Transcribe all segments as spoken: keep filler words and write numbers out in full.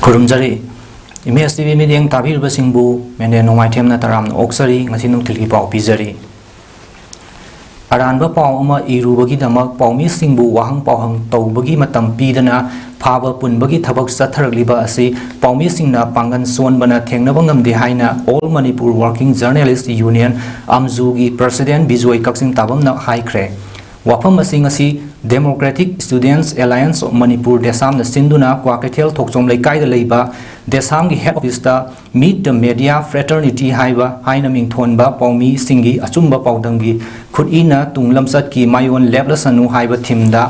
ꯈꯨꯔꯨꯝꯖꯔꯤ꯫ Image T V ꯃꯤꯠꯌꯦꯡ ꯇꯥꯕꯤꯔꯤꯕꯁꯤꯡꯕꯨ ꯃꯦꯅꯦ ꯅꯣꯡꯃꯥꯏꯊꯦꯝꯅ ꯇꯔꯥꯝꯅ ꯑꯣꯛꯆꯔꯤ꯫ ꯉꯁꯤ ꯅꯨꯡꯊꯤꯜꯒꯤ ꯄꯥꯎ ꯄꯤꯖꯔꯤ꯫ ꯑꯔꯥꯟꯕ ꯄꯥꯎ ꯑꯃ ꯏꯔꯨꯕꯒꯤꯗꯃꯛ ꯄꯥꯎꯃꯤꯁꯤꯡꯕꯨ ꯋꯥꯍꯪ ꯄꯥꯎꯍꯪ ꯇꯧꯕꯒꯤ ꯃꯇꯝ ꯄꯤꯗꯅ ꯐꯥꯕ ꯄꯨꯟꯕꯒꯤ ꯊꯕꯛ ꯆꯠꯊꯔꯛꯂꯤꯕ ꯑꯁꯤ ꯄꯥꯎꯃꯤꯁꯤꯡꯅ ꯄꯥꯡꯒꯜ ꯁꯣꯟꯕꯅ ꯊꯦꯡꯅꯕ ꯉꯝꯗꯦ ꯍꯥꯏꯅ All Manipur Working Journalist Union, ꯑꯝꯖꯨꯒꯤ president Bijoy ꯀꯛꯆꯤꯡ ꯇꯥꯕꯝꯅ ꯍꯥꯏꯈ꯭ꯔꯦ꯫ ꯋꯥꯐꯝ ꯑꯁꯤ ꯉꯁꯤ Democratic Students Alliance of Manipur, ꯗꯦꯁꯥꯝꯅ ꯁꯤꯟꯗꯨꯅ ꯀ꯭ꯋꯥꯀꯩꯊꯦꯜ ꯊꯣꯛꯆꯣꯝ ꯂꯩꯀꯥꯏꯗ ꯂꯩꯕ ꯗꯦꯁꯥꯝꯒꯤ head office ꯇ Meet the Media Fraternity ꯍꯥꯏꯕ ꯍꯥꯏꯅ ꯃꯤꯡꯊꯣꯟꯕ ꯄꯥꯎꯃꯤꯁꯤꯡꯒꯤ ꯑꯆꯨꯝꯕ ꯄꯥꯎꯗꯝꯒꯤ ꯈꯨꯠꯏꯅ ꯇꯨꯡ ꯂꯝꯆꯠꯀꯤ ꯃꯥꯏꯑꯣꯟ ꯂꯦꯞꯂꯁꯅꯨ ꯍꯥꯏꯕ theme ꯗ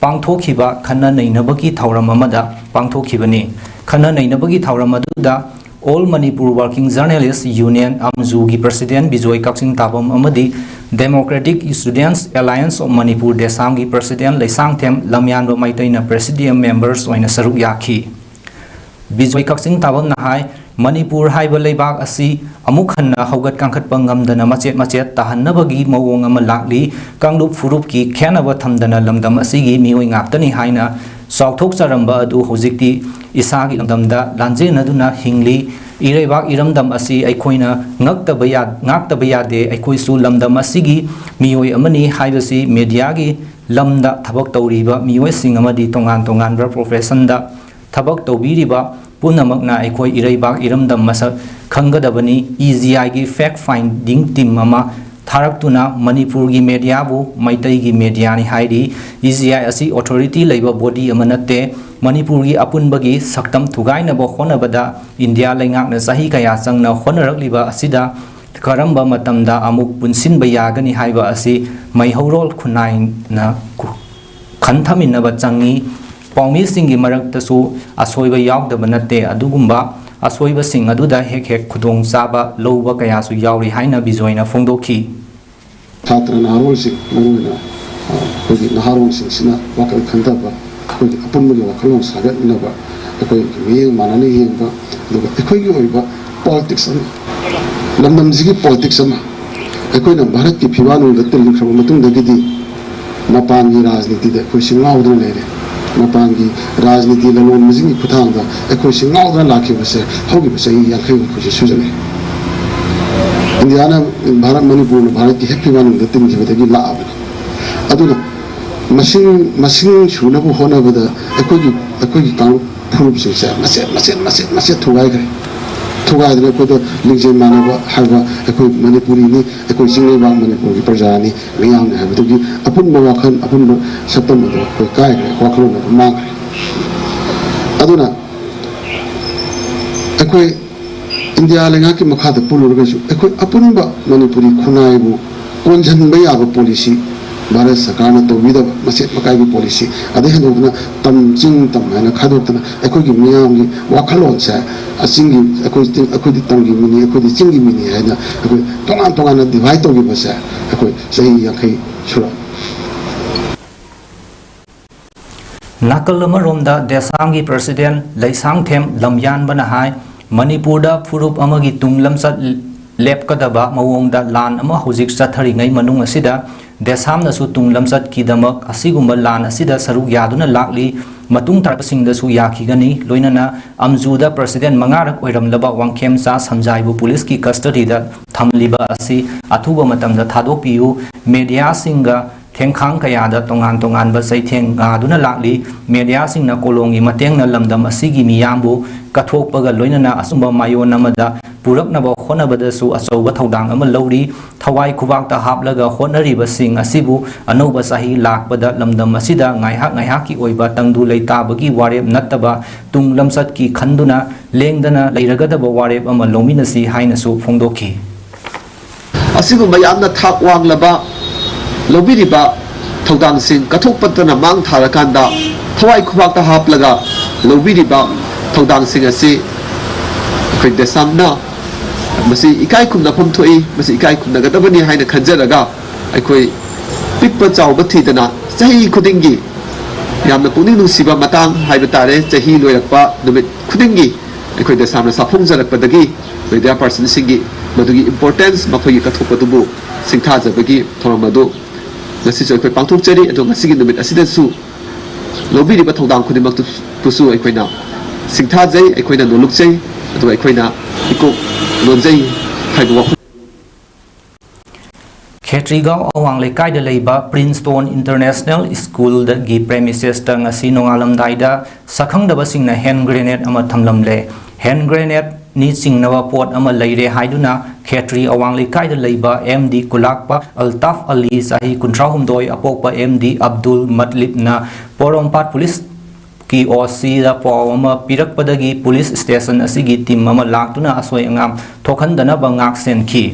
ꯄꯥꯡꯊꯣꯛꯈꯤꯕ ꯈꯟꯅ ꯅꯩꯅꯕꯒꯤ ꯊꯧꯔꯝ ꯑꯃꯗ ꯄꯥꯡꯊꯣꯛꯈꯤꯕꯅꯤ꯫ ꯈꯟꯅ ꯅꯩꯅꯕꯒꯤ ꯊꯧꯔꯝ ꯑꯗꯨꯗ All Manipur Working Journalist Union, ꯑꯝꯖꯨꯒꯤ president Bijoy ꯀꯛꯆꯤꯡ ꯇꯥꯕꯝ ꯑꯃꯗꯤ Democratic Students Alliance of Manipur, ꯗꯦꯁꯥꯝꯒꯤ president Leishangthem ꯂꯝꯌꯥꯟꯕ ꯃꯩꯇꯩꯅ presidium members ꯑꯣꯏꯅ ꯁꯔꯨꯛ ꯌꯥꯈꯤ꯫ ꯕꯤꯖꯣꯏ ꯀꯛꯆꯤꯡ ꯇꯥꯕꯝꯅ ꯍꯥꯏ, ꯃꯅꯤꯄꯨꯔ ꯍꯥꯏꯕ ꯂꯩꯕꯥꯛ ꯑꯁꯤ ꯑꯃꯨꯛ ꯍꯟꯅ ꯍꯧꯒꯠ ꯀꯥꯡꯈꯠꯄ ꯉꯝꯗꯅ ꯃꯆꯦꯠ ꯃꯆꯦꯠ ꯇꯥꯍꯟꯅꯕꯒꯤ ꯃꯑꯣꯡ ꯑꯃ ꯂꯥꯛꯂꯤ꯫ ꯀꯥꯡꯂꯨꯞ ꯐꯨꯔꯨꯞꯀꯤ ꯈꯦꯟꯅꯕ ꯊꯝꯗꯅ ꯂꯝꯗꯝ ꯑꯁꯤꯒꯤ ꯃꯤꯑꯣꯏ ꯉꯥꯛꯇꯅꯤ ꯍꯥꯏꯅ ꯆꯥꯎꯊꯣꯛꯆꯔꯝꯕ ꯑꯗꯨ ꯍꯧꯖꯤꯛꯇꯤ ꯏꯁꯥꯒꯤ ꯂꯝꯗꯝꯗ ꯂꯥꯟꯖꯦꯟꯅꯗꯨꯅ ꯍꯤꯡꯂꯤ꯫ ꯏꯔꯩꯕꯥꯛ ꯏꯔꯝꯗꯝ ꯑꯁꯤ ꯑꯩꯈꯣꯏꯅ ꯉꯛꯇꯕ ꯌꯥ-, ꯉꯥꯛꯇꯕ ꯌꯥꯗꯦ꯫ ꯑꯩꯈꯣꯏꯁꯨ ꯂꯝꯗꯝ ꯑꯁꯤꯒꯤ ꯃꯤꯑꯣꯏ ꯑꯃꯅꯤ ꯍꯥꯏꯕꯁꯤ media ꯒꯤ ꯂꯝꯗ ꯊꯕꯛ ꯇꯧꯔꯤꯕ ꯃꯤꯑꯣꯏꯁꯤꯡ ꯑꯃꯗꯤ ꯇꯣꯉꯥꯟ ꯇꯣꯉꯥꯟꯕ profession ꯗ ꯊꯕꯛ ꯇꯧꯕꯤꯔꯤꯕ ꯄꯨꯝꯅꯃꯛꯅ ꯑꯩꯈꯣꯏ ꯏꯔꯩꯕꯥꯛ ꯏꯔꯝꯗꯝ ꯃꯁꯛ ꯈꯪꯒꯗꯕꯅꯤ꯫ E G I ꯒꯤ fact finding team ꯑꯃ ꯊꯥꯔꯛꯇꯨꯅ ꯃꯅꯤꯄꯨꯔꯒꯤ media ꯕꯨ ꯃꯩꯇꯩꯒꯤ media ꯅꯤ ꯍꯥꯏꯔꯤ꯫ E G I ꯑꯁꯤ authority ꯂꯩꯕ body ꯑꯃ ꯅꯠꯇꯦ꯫ ꯃꯅꯤꯄꯨꯔꯒꯤ ꯑꯄꯨꯟꯕꯒꯤ ꯁꯛꯇꯝ ꯊꯨꯒꯥꯏꯅꯕ ꯍꯣꯠꯅꯕꯗ ꯏꯟꯗꯤꯌꯥ ꯂꯩꯉꯥꯛꯅ ꯆꯍꯤ ꯀꯌꯥ ꯆꯪꯅ ꯍꯣꯠꯅꯔꯛꯂꯤꯕ ꯑꯁꯤꯗ ꯀꯔꯝꯕ ꯃꯇꯝꯗ ꯑꯃꯨꯛ ꯄꯨꯟꯁꯤꯟꯕ ꯌꯥꯒꯅꯤ ꯍꯥꯏꯕ ꯑꯁꯤ ꯃꯩꯍꯧꯔꯣꯜ ꯈꯨꯟꯅꯥꯏꯅ ꯈꯟꯊꯃꯤꯟꯅꯕ ꯆꯪꯏ꯫ ꯄꯥꯎꯃꯤꯁꯤꯡꯒꯤ ꯃꯔꯛꯇꯁꯨ ꯑꯁꯣꯏꯕ ꯌꯥꯎꯗꯕ ꯅꯠꯇꯦ꯫ ꯑꯗꯨꯒꯨꯝꯕ ꯑꯁꯣꯏꯕꯁꯤꯡ ꯑꯗꯨꯗ ꯍꯦꯛ ꯍꯦꯛ ꯈꯨꯗꯣꯡꯆꯥꯕ ꯂꯧꯕ ꯀꯌꯥꯁꯨ ꯌꯥꯎꯔꯤ ꯍꯥꯏꯅ ꯕꯤꯖꯣꯏꯅ ꯐꯣꯡꯗꯣꯛꯈꯤ꯫ ꯁꯥꯇ꯭ꯔ ꯅꯍꯥꯔꯣꯜꯁꯤꯡ, ꯃꯔꯨꯑꯣꯏꯅ, ꯑ, ꯑꯩꯈꯣꯏꯒꯤ ꯅꯍꯥꯔꯣꯜꯁꯤꯡꯁꯤꯅ ꯋꯥꯈꯜ ꯈꯟꯊꯕ, ꯑꯩꯈꯣꯏꯒꯤ ꯑꯄꯨꯟꯕꯒꯤ ꯋꯥꯈꯜꯂꯣꯟ ꯁꯥꯒꯠꯅꯕ, ꯑꯩꯈꯣꯏꯒꯤ ꯃꯤꯠꯌꯦꯡ ꯃꯥꯟꯅꯅ ꯌꯦꯡꯕ, ꯑꯗꯨꯒ ꯑꯩꯈꯣꯏꯒꯤ ꯑꯣꯏꯕ politics ꯑꯃ, ꯂꯝꯗꯝꯁꯤꯒꯤ politics ꯑꯃ, ꯑꯩꯈꯣꯏꯅ ꯚꯥꯔꯠꯀꯤ ꯐꯤꯕꯥꯜꯅꯨꯡꯗ ꯇꯤꯜꯂꯨꯈ꯭ꯔꯕ ꯃꯇꯨꯡꯗꯒꯤꯗꯤ ꯃꯄꯥꯟꯒꯤ ꯔꯥꯖꯅꯤꯇꯤꯗ ꯑꯩꯈꯣꯏꯁꯤ ꯉꯥꯎꯗꯨꯅ ꯂꯩꯔꯦ꯫ ꯃꯄꯥꯟꯒꯤ ꯔꯥꯖꯅꯤꯇꯤ ꯂꯂꯣꯟꯕꯁꯤꯡꯒꯤ ꯈꯨꯠꯊꯥꯡꯗ ꯑꯩꯈꯣꯏꯁꯤ ꯉꯥꯎꯗꯅ ꯂꯥꯛꯈꯤꯕꯁꯦ ꯍꯧꯈꯤꯕ ꯆꯍꯤ ꯌꯥꯡꯈꯩ ꯍꯨꯝꯐꯨꯁꯦ ꯁꯨꯖꯜꯂꯛꯑꯦ꯫ ꯏꯟꯗꯤꯌꯥꯅ, ꯚꯥꯔꯠ, ꯃꯅꯤꯄꯨꯔꯅ ꯚꯥꯔꯠꯀꯤ ꯍꯦꯞꯄꯤ ꯃꯥꯂꯪꯗ ꯇꯤꯟꯈꯤꯕꯗꯒꯤ ꯂꯥꯛꯑꯕꯅꯤ꯫ ꯑꯗꯨꯅ ꯃꯁꯤꯡ, ꯃꯁꯤꯡ ꯁꯨꯅꯕ ꯍꯣꯠꯅꯕꯗ ꯑꯩꯈꯣꯏꯒꯤ, ꯑꯩꯈꯣꯏꯒꯤ ꯀꯥꯡꯂꯨꯞ ꯐꯨꯔꯨꯞꯁꯤꯡꯁꯦ ꯃꯆꯦꯠ ꯃꯆꯦꯠ ꯃꯆꯦꯠ ꯃꯆꯦꯠ ꯊꯨꯒꯥꯏꯈ꯭ꯔꯦ꯫ ꯊꯨꯒꯥꯏꯗꯅ ꯑꯩꯈꯣꯏꯗ ꯂꯤꯡꯖꯦꯜ ꯃꯥꯟꯅꯕ ꯍꯥꯏꯕ, ꯑꯩꯈꯣꯏ ꯃꯅꯤꯄꯨꯔꯤꯅꯤ, ꯑꯩꯈꯣꯏ ꯆꯤꯡꯂꯩꯕꯥꯛ ꯃꯅꯤꯄꯨꯔꯒꯤ ꯄ꯭ꯔꯖꯥꯅꯤ, ꯃꯤꯌꯥꯝꯅꯤ ꯍꯥꯏꯕꯗꯨꯒꯤ ꯑꯄꯨꯟꯕ ꯋꯥꯈꯜ, ꯑꯄꯨꯟꯕ ꯁꯛꯇꯝ ꯑꯗꯨ ꯑꯩꯈꯣꯏ ꯀꯥꯏꯈ꯭ꯔꯦ, ꯋꯥꯈꯜꯂꯣꯟ ꯑꯗꯨ ꯃꯥꯡꯈ꯭ꯔꯦ꯫ ꯑꯗꯨꯅ ꯑꯩꯈꯣꯏ ꯏꯟꯗꯤꯌꯥ ꯂꯩꯉꯥꯛꯀꯤ ꯃꯈꯥꯗ ꯄꯨꯜꯂꯨꯔꯒꯁꯨ ꯑꯩꯈꯣꯏ ꯑꯄꯨꯟꯕ ꯃꯅꯤꯄꯨꯔꯤ ꯈꯨꯟꯅꯥꯏꯕꯨ ꯀꯣꯟꯁꯤꯟꯕ ꯌꯥꯕ ꯄꯣꯂꯤꯁꯤ ꯚꯥꯔꯠ ꯁꯔꯀꯥꯔꯅ ꯇꯧꯕꯤꯗꯕ, ꯃꯆꯦꯠ ꯃꯀꯥꯏꯒꯤ ꯄꯣꯂꯤꯁꯤ, ꯑꯗꯩ ꯍꯦꯟꯗꯣꯛꯇꯅ ꯇꯝ, ꯆꯤꯡ ꯇꯝ ꯍꯥꯏꯅ ꯈꯥꯏꯗꯣꯛꯇꯅ ꯑꯩꯈꯣꯏꯒꯤ ꯃꯤꯌꯥꯝꯒꯤ ꯋꯥꯈꯜꯂꯣꯟꯁꯦ, ꯑ, ꯆꯤꯡꯒꯤ, ꯑꯩꯈꯣꯏ ꯆꯤꯡ, ꯑꯩꯈꯣꯏꯗꯤ ꯇꯝꯒꯤ ꯃꯤꯅꯤ, ꯑꯩꯈꯣꯏꯗꯤ ꯆꯤꯡꯒꯤ ꯃꯤꯅꯤ ꯍꯥꯏꯅ ꯑꯩꯈꯣꯏ ꯇꯣꯉꯥꯟ ꯇꯣꯉꯥꯟꯅ ꯗꯤꯚꯥꯏꯠ ꯇꯧꯈꯤꯕꯁꯦ ꯑꯩꯈꯣꯏ ꯆꯍꯤ ꯌꯥꯡꯈꯩ ꯁꯨꯔꯛꯑꯦ꯫ ꯅꯥꯀꯜ ꯑꯃꯔꯣꯝꯗ ꯗꯦꯁꯥꯝꯒꯤ ꯄ꯭ꯔꯁꯤꯗꯦꯟ ꯂꯩꯁꯥꯡꯊꯦꯝ ꯂꯝꯌꯥꯟꯕꯅ ꯍꯥꯏ, ꯃꯅꯤꯄꯨꯔꯗ ꯐꯨꯔꯨꯞ ꯑꯃꯒꯤ ꯇꯨꯡ ꯂꯝꯆꯠ ꯂꯦꯞꯀꯗꯕ ꯃꯑꯣꯡꯗ ꯂꯥꯟ ꯑꯃ ꯍꯧꯖꯤꯛ ꯆꯠꯊꯔꯤꯉꯩ ꯃꯅꯨꯡ ꯑꯁꯤꯗ ꯗꯦꯁꯥꯝꯅꯁꯨ ꯇꯨꯡ ꯂꯝꯆꯠꯀꯤꯗꯃꯛ ꯑꯁꯤꯒꯨꯝꯕ ꯂꯥꯟ ꯑꯁꯤꯗ ꯁꯔꯨꯛ ꯌꯥꯗꯨꯅ ꯂꯥꯛꯂꯤ, ꯃꯇꯨꯡ ꯇꯥꯔꯛꯄꯁꯤꯡꯗꯁꯨ ꯌꯥꯈꯤꯒꯅꯤ꯫ ꯂꯣꯏꯅꯅ ꯑꯝꯖꯨꯗ ꯄ꯭ꯔꯁꯤꯗꯦꯟ ꯃꯉꯥꯔꯛ ꯑꯣꯏꯔꯝꯂꯕ ꯋꯥꯡꯈꯦꯝꯆꯥ ꯁꯝꯖꯥꯏꯕꯨ ꯄꯨꯂꯤꯁꯀꯤ ꯀꯁꯇꯗꯤꯗ ꯊꯝꯂꯤꯕ ꯑꯁꯤ ꯑꯊꯨꯕ ꯃꯇꯝꯗ ꯊꯥꯗꯣꯛꯄꯤꯌꯨ꯫ ꯃꯦꯗꯤꯌꯥꯁꯤꯡꯒ ꯊꯦꯡꯈꯥꯡ ꯀꯌꯥꯗ ꯇꯣꯉꯥꯟ ꯇꯣꯉꯥꯟꯕ ꯆꯩꯊꯦꯡ ꯉꯥꯗꯨꯅ ꯂꯥꯛꯂꯤ꯫ ꯃꯦꯗꯤꯌꯥꯁꯤꯡꯅ ꯀꯣꯂꯣꯝꯒꯤ ꯃꯇꯦꯡꯅ ꯂꯝꯗꯝ ꯑꯁꯤꯒꯤ ꯃꯤꯌꯥꯝꯕꯨ ꯀꯠꯊꯣꯛꯄꯒ ꯂꯣꯏꯅꯅ ꯑꯆꯨꯝꯕ ꯃꯥꯏꯑꯣꯟ ꯑꯃꯗ ꯄꯨꯔꯛꯅꯕ ꯍꯣꯠꯅꯕꯗꯁꯨ ꯑꯆꯧꯕ ꯊꯧꯗꯥꯡ ꯑꯃ ꯂꯧꯔꯤ꯫ ꯊꯋꯥꯏ ꯈꯨꯕꯥꯛꯇ ꯍꯥꯞꯂꯒ ꯍꯣꯠꯅꯔꯤꯕꯁꯤꯡ ꯑꯁꯤꯕꯨ ꯑꯅꯧꯕ ꯆꯍꯤ ꯂꯥꯛꯄꯗ ꯂꯝꯗꯝ ꯑꯁꯤꯗ ꯉꯥꯏꯍꯥꯛ ꯉꯥꯏꯍꯥꯛꯀꯤ ꯑꯣꯏꯕ ꯇꯪꯗꯨ ꯂꯩꯇꯥꯕꯒꯤ ꯋꯥꯔꯦꯞ ꯅꯠꯇꯕ ꯇꯨꯡ ꯂꯝꯆꯠꯀꯤ ꯈꯟꯗꯨꯅ ꯂꯦꯡꯗꯅ ꯂꯩꯔꯒꯗꯕ ꯋꯥꯔꯦꯞ ꯑꯃ ꯂꯧꯃꯤꯟꯅꯁꯤ ꯍꯥꯏꯅꯁꯨ ꯐꯣꯡꯗꯣꯛꯈꯤ꯫ ꯑꯁꯤꯒꯨꯝꯕ ꯌꯥꯝꯅ ꯊꯥꯛ ꯋꯥꯡꯂꯕ ꯂꯧꯕꯤꯔꯤꯕ ꯊꯧꯗꯥꯡꯁꯤꯡ ꯀꯠꯊꯣꯛꯄꯇꯅ ꯃꯥꯡ ꯊꯥꯔꯀꯥꯟꯗ ꯊꯋꯥꯏ ꯈꯨꯕꯥꯛꯇ ꯍꯥꯞꯂꯒ ꯂꯧꯕꯤꯔꯤꯕ ꯊꯧꯗꯥꯡꯁꯤꯡ ꯑꯁꯤ ꯑꯩꯈꯣꯏ ꯗꯦꯁꯥꯝꯅ ꯃꯁꯤ ꯏꯀꯥꯏ ꯈꯨꯝꯅꯐꯝ ꯊꯣꯛꯏ, ꯃꯁꯤ ꯏꯀꯥꯏ ꯈꯨꯝꯅꯒꯗꯕꯅꯤ ꯍꯥꯏꯅ ꯈꯟꯖꯔꯒ ꯑꯩꯈꯣꯏ ꯄꯤꯛꯄ ꯆꯥꯎꯕ ꯊꯤꯗꯅ ꯆꯍꯤ ꯈꯨꯗꯤꯡꯒꯤ ꯌꯥꯝꯅ ꯄꯨꯛꯅꯤꯡ ꯅꯨꯡꯁꯤꯕ ꯃꯇꯥꯡ ꯍꯥꯏꯕ ꯇꯥꯔꯦ, ꯆꯍꯤ ꯂꯣꯏꯔꯛꯄ ꯅꯨꯃꯤꯠ ꯈꯨꯗꯤꯡꯒꯤ ꯑꯩꯈꯣꯏ ꯗꯦꯁꯥꯝꯅ ꯁꯥꯐꯣꯡꯖꯔꯛꯄꯗꯒꯤ ꯃꯦꯗꯤꯌꯥ ꯄꯥꯔꯁꯟꯁꯤꯡꯒꯤ ꯃꯗꯨꯒꯤ ꯏꯝꯄꯣꯔꯇꯦꯟꯁ, ꯃꯈꯣꯏꯒꯤ ꯀꯠꯊꯣꯛꯄꯗꯨꯕꯨ ꯁꯤꯡꯊꯥꯖꯕꯒꯤ ꯊꯧꯔꯝ ꯑꯗꯨ ꯉꯁꯤꯁꯨ ꯑꯩꯈꯣꯏ ꯄꯥꯡꯊꯣꯛꯆꯔꯤ꯫ ꯑꯗꯣ ꯉꯁꯤꯒꯤ ꯅꯨꯃꯤꯠ ꯑꯁꯤꯗꯁꯨ ꯂꯧꯕꯤꯔꯤꯕ ꯊꯧꯗꯥꯡ ꯈꯨꯗꯤꯡꯃꯛꯇꯨꯕꯨꯁꯨ ꯑꯩꯈꯣꯏꯅ ꯁꯤꯡꯊꯥꯖꯩ, ꯑꯩꯈꯣꯏꯅ ꯅꯣꯂꯨꯛꯆꯩ, ꯑꯗꯨꯒ ꯑꯩꯈꯣꯏꯅ ꯏꯀꯣꯛ ꯅꯣꯟꯖꯩ ꯍꯥꯏꯕ ꯋꯥꯐꯝ꯫ ꯈꯦꯇ꯭ꯔꯤꯒꯥꯎ ꯑꯋꯥꯡ ꯂꯩꯀꯥꯏꯗ ꯂꯩꯕ ꯄ꯭ꯔꯤꯟꯁꯇꯣꯟ ꯏꯟꯇꯔꯅꯦꯁꯅꯦꯜ ꯁ꯭ꯀꯨꯜꯗꯒꯤ ꯄ꯭ꯔꯦꯃꯤꯁꯦꯁꯇ ꯉꯁꯤ ꯅꯣꯡꯉꯥꯜꯂꯝꯗꯥꯏꯗ ꯁꯛꯈꯪꯗꯕꯁꯤꯡꯅ ꯍꯦꯟ ꯒ꯭ꯔꯦꯅꯦꯗ ꯑꯃ ꯊꯝꯂꯝꯂꯦ꯫ ꯍꯦꯟ ꯒ꯭ꯔꯦꯅꯦꯗꯅꯤ ꯆꯤꯡꯅꯕ ꯄꯣꯠ ꯑꯃ ꯂꯩꯔꯦ ꯍꯥꯏꯗꯨꯅ ꯈꯦꯇ꯭ꯔꯤ ꯑꯋꯥꯡ ꯂꯩꯀꯥꯏꯗ ꯂꯩꯕ ꯑꯦꯝ ꯗꯤ ꯀꯨꯂꯥꯛꯄ ꯑꯜꯇꯥꯐ ꯑꯂꯤ, ꯆꯍꯤ ꯀꯨꯟꯊ꯭ꯔꯥ ꯍꯨꯝꯗꯣꯏ, ꯑꯄꯣꯛꯄ ꯑꯦꯝ ꯗꯤ ꯑꯕꯗꯨꯜ ꯃꯠꯂꯤꯞꯅ ꯄꯣꯔꯣꯝꯄꯥꯠ ꯄꯨꯂꯤꯁꯀꯤ ꯑꯣ ꯁꯤꯗ ꯄꯥꯎ ꯑꯃ ꯄꯤꯔꯛꯄꯗꯒꯤ ꯄꯨꯂꯤꯁ ꯁ꯭ꯇꯦꯁꯟ ꯑꯁꯤꯒꯤ ꯇꯤꯝ ꯑꯃ ꯂꯥꯛꯇꯨꯅ ꯑꯁꯣꯏ ꯑꯉꯥꯝ ꯊꯣꯛꯍꯟꯗꯅꯕ ꯉꯥꯛ ꯁꯦꯟꯈꯤ꯫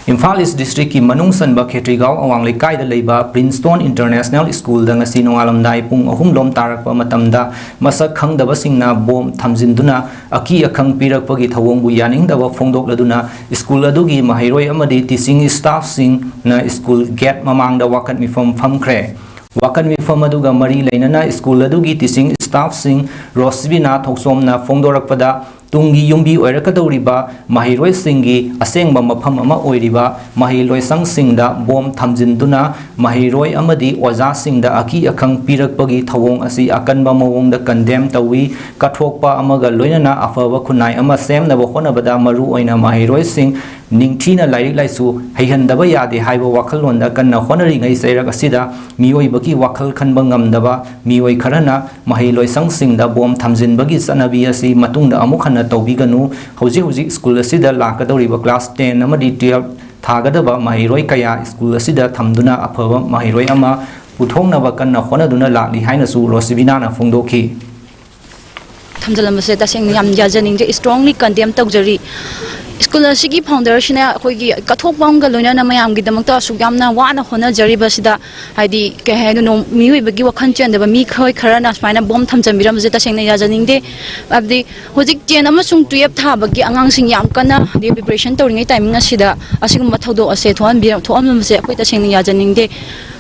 ꯏꯝꯐꯥꯜ ꯏꯁ ꯗꯤꯁꯇ꯭ꯔꯤꯛꯀꯤ ꯃꯅꯨꯡ ꯆꯟꯕ ꯈꯦꯇ꯭ꯔꯤꯒꯥꯎ ꯑꯋꯥꯡ ꯂꯩꯀꯥꯏꯗ ꯂꯩꯕ ꯄ꯭ꯔꯤꯟꯁꯇꯣꯟ ꯏꯟꯇꯔꯅꯦꯁꯅꯦꯜ ꯁ꯭ꯀꯨꯜꯗ ꯉꯁꯤ ꯅꯣꯡꯉꯥꯜꯂꯝꯗꯥꯏ ꯄꯨꯡ ꯑꯍꯨꯝ ꯂꯣꯝ ꯇꯥꯔꯛꯄ ꯃꯇꯝꯗ ꯃꯁꯛ ꯈꯪꯗꯕꯁꯤꯡꯅ ꯕꯣꯝ ꯊꯝꯖꯤꯟꯗꯨꯅ ꯑꯀꯤ ꯑꯈꯪ ꯄꯤꯔꯛꯄꯒꯤ ꯊꯧꯑꯣꯡꯕꯨ ꯌꯥꯅꯤꯡꯗꯕ ꯐꯣꯡꯗꯣꯛꯂꯗꯨꯅ ꯁ꯭ꯀꯨꯜ ꯑꯗꯨꯒꯤ ꯃꯍꯩꯔꯣꯏ ꯑꯃꯗꯤ ꯇꯤꯆꯤꯡ ꯁ꯭ꯇꯥꯐꯁꯤꯡꯅ ꯁ꯭ꯀꯨꯜ ꯒꯦꯠ ꯃꯃꯥꯡꯗ ꯋꯥꯀꯠ ꯃꯤꯐꯝ ꯐꯝꯈ꯭ꯔꯦ꯫ ꯋꯥꯀꯠ ꯃꯤꯐꯝ ꯑꯗꯨꯒ ꯃꯔꯤ ꯂꯩꯅꯅ ꯁ꯭ꯀꯨꯜ ꯑꯗꯨꯒꯤ ꯇꯤꯆꯤꯡ ꯁ꯭ꯇꯥꯐꯁꯤꯡ ꯔꯣꯁꯕꯤꯅꯥ ꯊꯧꯁꯣꯝꯅ ꯐꯣꯡꯗꯣꯔꯛꯄꯗ, ꯇꯨꯡꯒꯤ ꯌꯨꯝꯕꯤ ꯑꯣꯏꯔꯛꯀꯗꯧꯔꯤꯕ ꯃꯍꯩꯔꯣꯏꯁꯤꯡꯒꯤ ꯑꯁꯦꯡꯕ ꯃꯐꯝ ꯑꯃ ꯑꯣꯏꯔꯤꯕ ꯃꯍꯩ ꯂꯣꯏꯁꯪꯁꯤꯡꯗ ꯕꯣꯝ ꯊꯝꯖꯤꯟꯗꯨꯅ ꯃꯍꯩꯔꯣꯏ ꯑꯃꯗꯤ ꯑꯣꯖꯥꯁꯤꯡꯗ ꯑꯀꯤ ꯑꯈꯪ ꯄꯤꯔꯛꯄꯒꯤ ꯊꯧꯑꯣꯡ ꯑꯁꯤ ꯑꯀꯟꯕ ꯃꯑꯣꯡꯗ ꯀꯟꯗꯦꯝ ꯇꯧꯏ꯫ ꯀꯠꯊꯣꯛꯄ ꯑꯃꯒ ꯂꯣꯏꯅꯅ ꯑꯐꯕ ꯈꯨꯟꯅꯥꯏ ꯑꯃ ꯁꯦꯝꯅꯕ ꯍꯣꯠꯅꯕꯗ ꯃꯔꯨꯑꯣꯏꯅ ꯃꯍꯩꯔꯣꯏꯁꯤꯡ ꯅꯤꯡꯊꯤꯅ ꯂꯥꯏꯔꯤꯛ ꯂꯥꯏꯁꯨ ꯍꯩꯍꯟꯗꯕ ꯌꯥꯗꯦ ꯍꯥꯏꯕ ꯋꯥꯈꯜꯂꯣꯟꯗ ꯀꯟꯅ ꯍꯣꯠꯅꯔꯤꯉꯩ ꯆꯩꯔꯛ ꯑꯁꯤꯗ ꯃꯤꯑꯣꯏꯕꯒꯤ ꯋꯥꯈꯜ ꯈꯟꯕ ꯉꯝꯗꯕ ꯃꯤꯑꯣꯏ ꯈꯔꯅ ꯃꯍꯩ ꯂꯣꯏꯁꯪꯁꯤꯡꯗ ꯕꯣꯝ ꯊꯝꯖꯤꯟꯕꯒꯤ ꯆꯠꯅꯕꯤ ꯑꯁꯤ ꯃꯇꯨꯡꯗ ꯑꯃꯨꯛ ꯍꯟꯅ ꯇꯧꯕꯤꯒꯅꯨ꯫ ꯍꯧꯖꯤꯛ ꯍꯧꯖꯤꯛ ꯁ꯭ꯀꯨꯜ ꯑꯁꯤꯗ ꯂꯥꯛꯀꯗꯧꯔꯤꯕ ꯀ꯭ꯂꯥꯁ ꯇꯦꯟ ꯑꯃꯗꯤ ꯇꯨꯌꯦꯜꯐ ꯊꯥꯒꯗꯕ ꯃꯍꯩꯔꯣꯏ ꯀꯌꯥ ꯁ꯭ꯀꯨꯜ ꯑꯁꯤꯗ ꯊꯝꯗꯨꯅ ꯑꯐꯕ ꯃꯍꯩꯔꯣꯏ ꯑꯃ ꯄꯨꯊꯣꯛꯅꯕ ꯀꯟꯅ ꯍꯣꯠꯅꯗꯨꯅ ꯂꯥꯛꯂꯤ ꯍꯥꯏꯅꯁꯨ ꯔꯣꯁꯤꯕꯤꯅꯥꯅ ꯐꯣꯡꯗꯣꯛꯈꯤ꯫ ꯊꯝꯖꯤꯜꯂꯝꯕꯁꯦ ꯇꯁꯦꯡꯅ ꯌꯥꯝ ꯌꯥꯖꯅꯤꯡꯗꯦ, strongly condemn ꯇꯧꯖꯔꯤ꯫ ꯁ꯭ꯀꯨꯜ ꯑꯁꯤꯒꯤ ꯐꯥꯎꯟꯗꯔꯁꯤꯅ ꯑꯩꯈꯣꯏꯒꯤ ꯀꯠꯊꯣꯛꯄ ꯑꯃꯒ ꯂꯣꯏꯅꯅ ꯃꯌꯥꯝꯒꯤꯗꯃꯛꯇ ꯑꯁꯨꯛ ꯌꯥꯝꯅ ꯋꯥꯅ ꯍꯣꯠꯅꯖꯔꯤꯕꯁꯤꯗ, ꯍꯥꯏꯗꯤ, ꯀꯩ ꯍꯥꯏꯗꯣꯏꯅꯣ, ꯃꯤꯑꯣꯏꯕꯒꯤ ꯋꯥꯈꯜ ꯆꯦꯟꯗꯕ ꯃꯤꯈꯣꯏ ꯈꯔꯅ ꯁꯨꯃꯥꯏꯅ ꯕꯣꯝ ꯊꯝꯖꯟꯕꯤꯔꯝꯕꯁꯦ ꯇꯁꯦꯡꯅ ꯌꯥꯖꯅꯤꯡꯗꯦ꯫ ꯍꯥꯏꯕꯗꯤ, ꯍꯧꯖꯤꯛ ꯇꯦꯟ ꯑꯃꯁꯨꯡ ꯇꯨꯌꯦꯜꯐ ꯊꯥꯕꯒꯤ ꯑꯉꯥꯡꯁꯤꯡ ꯌꯥꯝ ꯀꯟꯅ, ꯍꯥꯏꯗꯤ, ꯄ꯭ꯔꯤꯄꯦꯔꯦꯁꯟ ꯇꯧꯔꯤꯉꯩ ꯇꯥꯏꯃꯤꯡ ꯑꯁꯤꯗ ꯑꯁꯤꯒꯨꯝꯕ ꯊꯧꯗꯣꯛ ꯑꯁꯦ ꯊꯣꯛꯍꯟꯕꯤꯔ-, ꯊꯣꯛꯍꯟꯕꯁꯦ ꯑꯩꯈꯣꯏ ꯇꯁꯦꯡꯅ ꯌꯥꯖꯅꯤꯡꯗꯦ꯫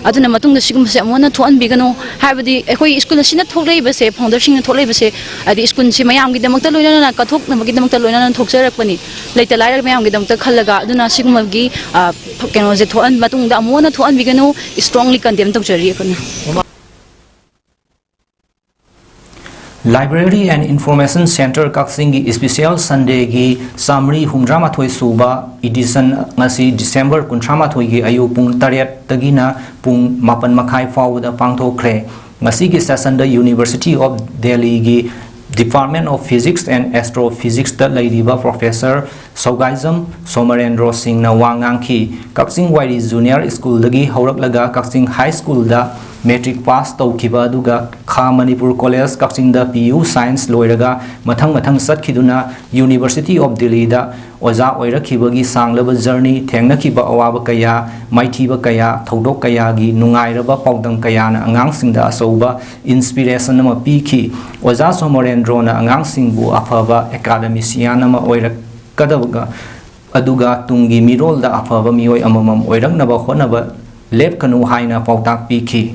ꯑꯗꯨꯅ ꯃꯇꯨꯡꯗ ꯁꯤꯒꯨꯝꯕꯁꯦ ꯑꯃꯨꯛ ꯍꯟꯅ ꯊꯣꯛꯍꯟꯕꯤꯒꯅꯨ꯫ ꯍꯥꯏꯕꯗꯤ, ꯑꯩꯈꯣꯏ ꯁ꯭ꯀꯨꯜ ꯑꯁꯤꯅ ꯊꯣꯛꯂꯛꯏꯕꯁꯦ, ꯐꯥꯎꯟꯗꯔꯁꯤꯡꯅ ꯊꯣꯛꯂꯛꯏꯕꯁꯦ, ꯍꯥꯏꯗꯤ, ꯁ꯭ꯀꯨꯜꯁꯤ ꯃꯌꯥꯝꯒꯤꯗꯃꯛꯇ ꯂꯣꯏꯅꯅ ꯀꯠꯊꯣꯛꯅꯕꯒꯤꯗꯃꯛꯇ ꯂꯣꯏꯅꯅ ꯊꯣꯛꯆꯔꯛꯄꯅꯤ, ꯂꯩꯇ ꯂꯥꯏꯔ ꯃꯌꯥꯝꯒꯤꯗꯃꯛꯇ ꯈꯜꯂꯒ꯫ ꯑꯗꯨꯅ ꯁꯤꯒꯨꯝꯕꯒꯤ, ꯑ, ꯀꯩꯅꯣꯁꯦ ꯊꯣꯛꯍꯟ-, ꯃꯇꯨꯡꯗ ꯑꯃꯨꯛ ꯍꯟꯅ ꯊꯣꯛꯍꯟꯕꯤꯒꯅꯨ, strongly condemn ꯇꯧꯖꯔꯤ ꯑꯩꯈꯣꯏꯅ꯫ Library and Information Center ꯀꯛꯆꯤꯡꯒꯤ Special Sundayꯒꯤ ꯆꯥꯃꯔꯤ ꯍꯨꯝꯗ꯭ꯔꯥ ꯃꯥꯊꯣꯏ ꯁꯨꯕ edition ꯉꯁꯤ December ꯀꯨꯟꯊ꯭ꯔꯥ ꯃꯥꯊꯣꯏꯒꯤ ꯑꯌꯨꯛ ꯄꯨꯡ ꯇꯔꯦꯠꯇꯒꯤꯅ ꯄꯨꯡ ꯃꯥꯄꯟ ꯃꯈꯥꯏ ꯐꯥꯎꯕꯗ ꯄꯥꯡꯊꯣꯛꯈ꯭ꯔꯦ꯫ ꯉꯁꯤꯒꯤ sessionꯗ University of Delhiꯒꯤ Department of Physics and Astrophysicsꯇ ꯂꯩꯔꯤꯕ Professor ꯁꯧꯒꯥꯏꯖꯝ ꯁꯣꯃꯔꯦꯟꯗ꯭ꯔꯣ ꯁꯤꯡꯅ ꯋꯥ ꯉꯥꯡꯈꯤ꯫ ꯀꯛꯆꯤꯡ ꯋꯥꯏꯔꯤ Junior Schoolꯗꯒꯤ ꯍꯧꯔꯛꯂꯒ ꯀꯛꯆꯤꯡ High Schoolꯗ matric pass ꯇꯧꯈꯤꯕ, ꯑꯗꯨꯒ ꯈꯥ ꯃꯅꯤꯄꯨꯔ College ꯀꯛꯆꯤꯡꯗ P U Science ꯂꯣꯏꯔꯒ ꯃꯊꯪ ꯃꯊꯪ ꯆꯠꯈꯤꯗꯨꯅ University of Delhiꯗ ꯑꯣꯖꯥ ꯑꯣꯏꯔꯛꯈꯤꯕꯒꯤ ꯁꯥꯡꯂꯕ journey, ꯊꯦꯡꯅꯈꯤꯕ ꯑꯋꯥꯕ ꯀꯌꯥ, ꯃꯥꯏꯊꯤꯕ ꯀꯌꯥ, ꯊꯧꯗꯣꯛ ꯀꯌꯥꯒꯤ ꯅꯨꯡꯉꯥꯏꯔꯕ ꯄꯥꯎꯗꯝ ꯀꯌꯥꯅ ꯑꯉꯥꯡꯁꯤꯡꯗ ꯑꯆꯧꯕ inspiration ꯑꯃ ꯄꯤꯈꯤ꯫ ꯑꯣꯖꯥ ꯁꯣꯃꯔꯦꯟꯗ꯭ꯔꯣꯅ ꯑꯉꯥꯡꯁꯤꯡꯕꯨ ꯑꯐꯕ academician ꯑꯃ ꯑꯣꯏꯔꯛꯀꯗꯕꯒ, ꯑꯗꯨꯒ ꯇꯨꯡꯒꯤ ꯃꯤꯔꯣꯜꯗ ꯑꯐꯕ ꯃꯤꯑꯣꯏ ꯑꯃꯃꯝ ꯑꯣꯏꯔꯛꯅꯕ ꯍꯣꯠꯅꯕ ꯂꯦꯞꯀꯅꯨ ꯍꯥꯏꯅ ꯄꯥꯎꯇꯥꯛ ꯄꯤꯈꯤ꯫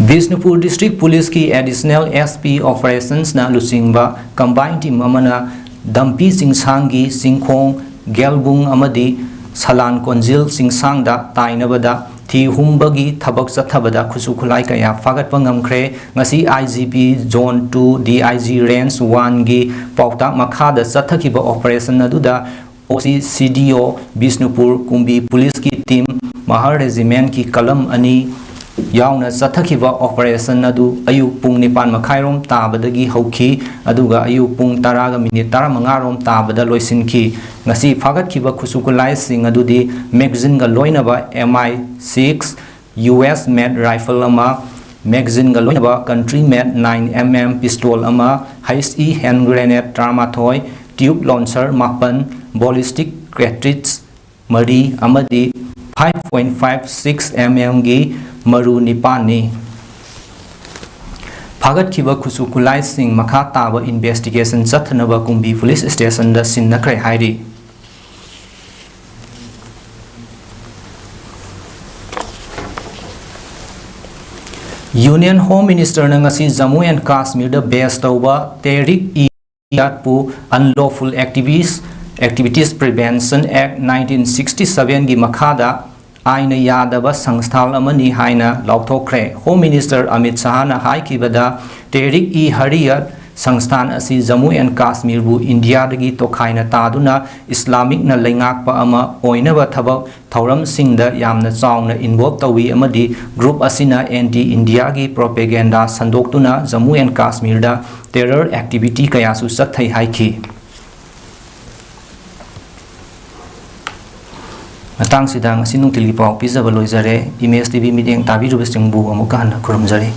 Bishnupur District Policeꯀꯤ Additional S P Operationsꯅ ꯂꯨꯆꯤꯡꯕ combined team ꯑꯃꯅ ꯗꯝꯄꯤ ꯆꯤꯡꯁꯥꯡꯒꯤ ꯆꯤꯡꯈꯣꯡ ꯒꯦꯜꯕꯨꯡ ꯑꯃꯗꯤ ꯁꯂꯥꯟ ꯀꯣꯟꯖꯤꯜ ꯆꯤꯡꯁꯥꯡꯗ ꯇꯥꯏꯅꯕꯗ ꯊꯤ ꯍꯨꯝꯕꯒꯤ ꯊꯕꯛ ꯆꯠꯊꯕꯗ ꯈꯨꯠꯁꯨ ꯈꯨꯠꯂꯥꯏ ꯀꯌꯥ ꯐꯥꯒꯠꯄ ꯉꯝꯈ꯭ꯔꯦ꯫ ꯉꯁꯤ I G P Zone two D I G Range oneꯒꯤ ꯄꯥꯎꯇꯥꯛ ꯃꯈꯥꯗ ꯆꯠꯊꯈꯤꯕ operation ꯑꯗꯨꯗ O C C D O Bishnupur, ꯀꯨꯝꯕꯤ Policeꯀꯤ team, ꯃꯍꯥꯔ Regimentꯀꯤ ꯀꯂꯝ ꯑꯅꯤ ꯌꯥꯎꯅ ꯆꯠꯊꯈꯤꯕ operation ꯑꯗꯨ ꯑꯌꯨꯛ ꯄꯨꯡ ꯅꯤꯄꯥꯟ ꯃꯈꯥꯏꯔꯣꯝ ꯇꯥꯕꯗꯒꯤ ꯍꯧꯈꯤ, ꯑꯗꯨꯒ ꯑꯌꯨꯛ ꯄꯨꯡ ꯇꯔꯥꯒ minute ꯇꯔꯥꯃꯉꯥꯔꯣꯝ ꯇꯥꯕꯗ ꯂꯣꯏꯁꯤꯟꯈꯤ꯫ ꯉꯁꯤ ꯐꯥꯒꯠꯈꯤꯕ ꯈꯨꯠꯁꯨ ꯈꯨꯠꯂꯥꯏꯁꯤꯡ ꯑꯗꯨꯗꯤ magazineꯒ ꯂꯣꯏꯅꯕ M I six, U S made rifle ꯑꯃ, magazineꯒ ꯂꯣꯏꯅꯕ country made nine M M pistol ꯑꯃ, H E hand grenade ꯇꯔꯥꯃꯥꯊꯣꯏ, tube launcher ꯃꯥꯄꯟ, ballistic cartridge ꯃꯔꯤ ꯑꯃꯗꯤ five point five six M Mꯒꯤ ꯃꯔꯨ ꯅꯤꯄꯥꯟꯅꯤ꯫ ꯐꯥꯒꯠꯈꯤꯕ ꯈꯨꯠꯁꯨ ꯈꯨꯠꯂꯥꯏꯁꯤꯡ ꯃꯈꯥ ꯇꯥꯕ investigation ꯆꯠꯊꯅꯕ ꯀꯨꯝꯕꯤ Police Stationꯗ ꯁꯤꯟꯅꯈ꯭ꯔꯦ ꯍꯥꯏꯔꯤ꯫ Union Home Ministerꯅ ꯉꯁꯤ ꯖꯝꯃꯨ and ꯀꯥꯁꯃꯤꯔꯗ base ꯇꯧꯕ ꯇꯦꯍꯔꯤꯛ-ꯏ-ꯏꯟꯁꯥꯐꯄꯨ Unlawful Activities, Activities Prevention Act nineteen sixty sevenꯒꯤ ꯃꯈꯥꯗ ꯑꯥꯏꯟꯅ ꯌꯥꯗꯕ ꯁꯪꯁꯊꯥꯟ ꯑꯃꯅꯤ ꯍꯥꯏꯅ ꯂꯥꯎꯊꯣꯛꯈ꯭ꯔꯦ꯫ ꯍꯣꯝ ꯃꯤꯅꯤꯁꯇꯔ ꯑꯃꯤꯠ ꯁꯍꯥꯅ ꯍꯥꯏꯈꯤꯕꯗ, ꯇꯦꯍꯔꯤꯛ ꯏ ꯍꯔꯤꯌꯠ ꯁꯪꯁꯊꯥꯟ ꯑꯁꯤ ꯖꯝꯃꯨ ꯑꯦꯟ ꯀꯥꯁꯃꯤꯔꯕꯨ ꯏꯟꯗꯤꯌꯥꯗꯒꯤ ꯇꯣꯈꯥꯏꯅ ꯇꯥꯗꯨꯅ ꯏꯁꯂꯥꯃꯤꯛꯅ ꯂꯩꯉꯥꯛꯄ ꯑꯃ ꯑꯣꯏꯅꯕ ꯊꯕꯛ ꯊꯧꯔꯝꯁꯤꯡꯗ ꯌꯥꯝꯅ ꯆꯥꯎꯅ ꯏꯟꯚꯣꯜꯕ ꯇꯧꯏ ꯑꯃꯗꯤ ꯒ꯭ꯔꯨꯞ ꯑꯁꯤꯅ ꯑꯦꯟꯇꯤ ꯏꯟꯗꯤꯌꯥꯒꯤ ꯄ꯭ꯔꯣꯄꯦꯒꯦꯟꯗꯥ ꯁꯟꯗꯣꯛꯇꯨꯅ ꯖꯝꯃꯨ ꯑꯦꯟ ꯀꯥꯁꯃꯤꯔꯗ ꯇꯦꯔꯔ ꯑꯦꯛꯇꯤꯚꯤꯇꯤ ꯀꯌꯥꯁꯨ ꯆꯠꯊꯩ ꯍꯥꯏꯈꯤ꯫ ꯃꯇꯥꯡꯁꯤꯗ ꯉꯁꯤ ꯅꯨꯡꯊꯤꯜꯒꯤ ꯄꯥꯎ ꯄꯤꯖꯕ ꯂꯣꯏꯖꯔꯦ꯫ ꯏꯃꯦꯖ ꯇꯤ ꯚꯤ ꯃꯤꯠꯌꯦꯡ ꯇꯥꯕꯤꯔꯤꯕꯁꯤꯡꯕꯨ ꯑꯃꯨꯛꯀ ꯍꯟꯅ ꯈꯨꯔꯨꯝꯖꯔꯤ꯫